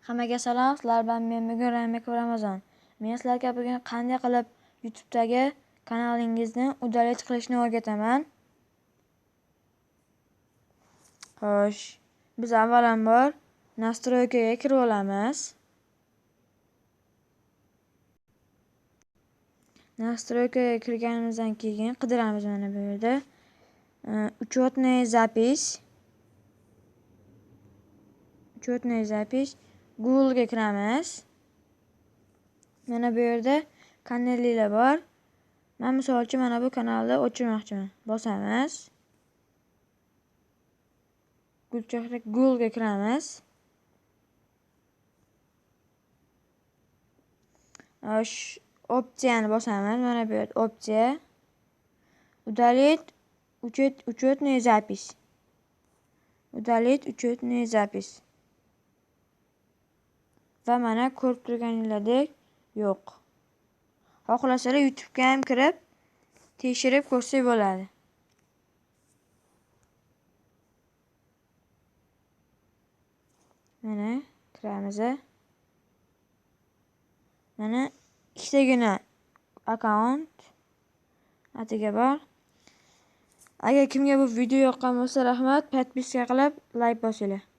Hammaga salom, sizlar bilan men bugun Raymakov Ramazon. Men sizlarga bugun qanday qilib YouTube'dagi kanalingizni удалить qilishni o'rgataman. Xo'sh, biz avvalambor настройка ga kirib olamiz. Настройка ga kirganimizdan keyin qidiramiz mana bu yerda. Учетная запись. Учетная запись. Google'ga kiramiz. Mana bu yerda kanallar bor. Men misol uchun mana bu kanalni o'chirmoqchiman. Bosamiz. Google'ga kiramiz. Xo'sh, opsiyani bosamiz. Mana bu yerda opsiya. Удалить учетную запись. Удалить учетную запись. Va mana ko'rib turganingizdek yo'q. Xohlasalar YouTube'ga ham kirib tekshirib ko'rsak bo'ladi. Mana kiramiz. Mana ikkitagina akkaunt atiga bor. Agar kimga bu video yoqqan bo'lsa, rahmat, подписка qilib, layk bosinglar.